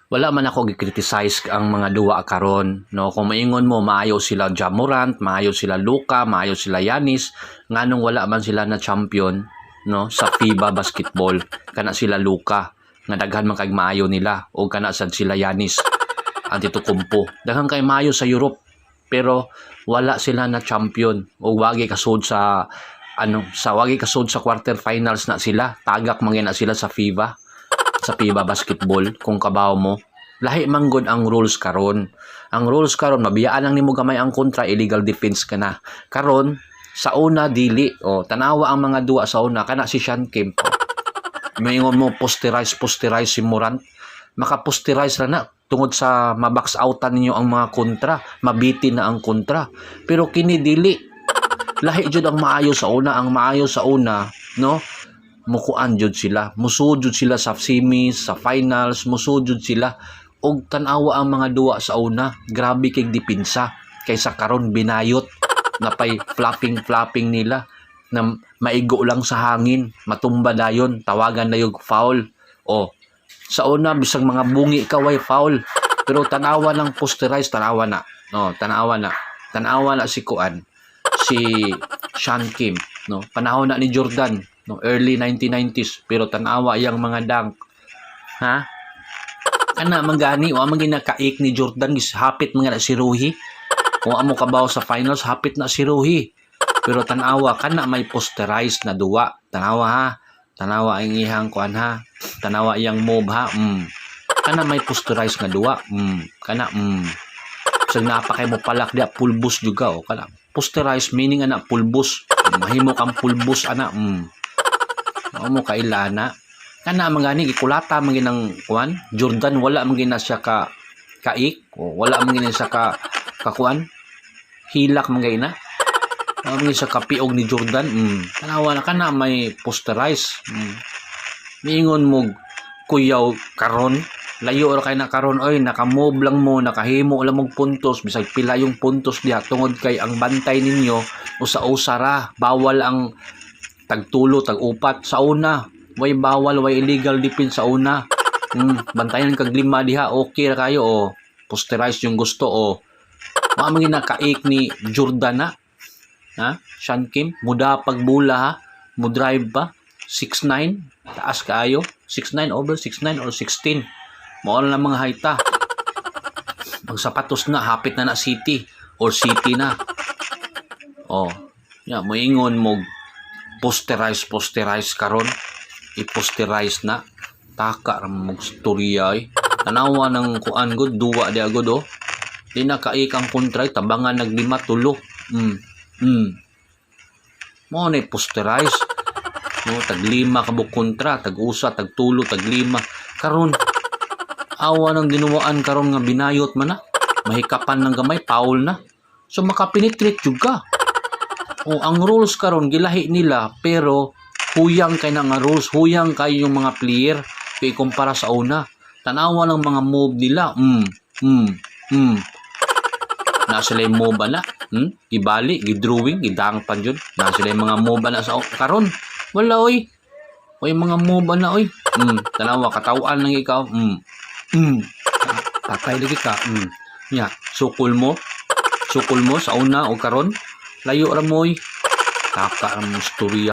Wala man ako gi-criticize ang mga duwa karon, no? Kung maingon mo maayo sila Ja Morant, maayo sila Luka, maayo sila Giannis, nganong wala man sila na champion, no, sa FIBA basketball? Kana sila Luka nga daghan man kay maayo nila, o kana sad sila Giannis Antetokounmpo, daghan kay maayo sa Europe, pero wala sila na champion o wagi kasud sa ano, sa wagi kasud sa quarter finals na sila. Tagak man na sila sa FIBA basketball. Kung kabaw mo, lahi man gud ang rules karon. Ang rules karon, mabiyaan lang nimo gamay ang kontra, illegal defense ka na. Karon, sa una dili. O tanawa ang mga duwa sa una. Kana si Shawn Kemp, maingon mo posterize, posterize si Morant, maka-posterize ra na tungod sa mabox outan ninyo ang mga kontra, mabitin na ang kontra. Pero kini dili. Lahi jud ang maayo sa una. Ang maayo sa una, no, mukuan jud sila, musud jud sila sa semis, sa finals, musud jud sila. Og tan-awa ang mga duwa sa una, grabe kay depensa kaysa karon, binayot napay flapping flapping nila na maigo lang sa hangin, matumba dayon, tawagan na yung foul. O sa una, bisag mga bungi ka, way foul. Pero tanawa ng posterize, tanawa na, no, tanawa na, tanawa na si kuan, si Shawn Kemp, no? Panahon na ni Jordan, no, early 1990s, pero tanawa iyang mga dunk, ha? Kana man gani, wa man ginakaik ni Jordan, gis hapit mga na si Ruhi. Kung amo kabaw sa finals, hapit na si Ruhi. Pero tanawa, kana may posterized na duwa. Tanawa ha. Tanawa ang ihang kuan ha. Tanawa iyang move ha. Kana may posterized nga duwa. Kana. So napa kay mo palak dia, pulbos juga o kana. Posterized meaning ana pulbos. Mahimo kang pulbos ana. Mao mo kailana. Kana man gani gikulata man ginang kuan Jordan, wala man gina siya ka kaik o wala man gina siya ka kakuan, hilak man gina. Wala man gina siya kapiog ni Jordan. Tanawa na, kana may posterize. Miingon mo kuyaw karon, layo ra kay na karon oy. Naka-move lang mo, nakahimo lang mong puntos, bisag pila yung puntos diha, tungod kay ang bantay ninyo usa-usa ra. Bawal ang tagtulo, tag-upat. Sa una way bawal, way illegal defense sa una. Bantayan kag lima diha, okay ra kayo. O posterize yung gusto o mao man nakaik ni Jordan na ha. Shawn Kemp muda pagbula ha, mo drive pa, 6'9, taas kaayo, 6'9, over 6'9 or 16, mao na lang mga hayta. Magsapatos na, hapit na na city or city na. Oh ya, moingon mo posterize, posterize karon, i-posterize na. Taka ra mo storya eh. Tanawa ng kuan gud, duwa di agud oh. Di na kaik ang kontra, tabangan naglima tulo. Mo na posterize, no? Tag lima ka buok kontra, tag usa, tag tulo, tag lima. Karon, awa ng dinuwaan karon nga binayot man na, mahikapan ng gamay, foul na, so makapenetrate jud ka. O ang rules karon gilahi nila, pero huyang kay na nga rules, huyang kayo yung mga player kay kumpara sa una. Tanawa ng mga move nila. Na sila yung move na. Gibali, gidrawing, gidang pa jud. Na sila yung mga move na sa karon. Wala oy. Oy, mga move na oy. Tanawa, katawan lang ikaw. Patay lagi ka. Nya, sukol mo. Sukol mo sa una o karon. Layo ra mo oy. Taka ra mo storya.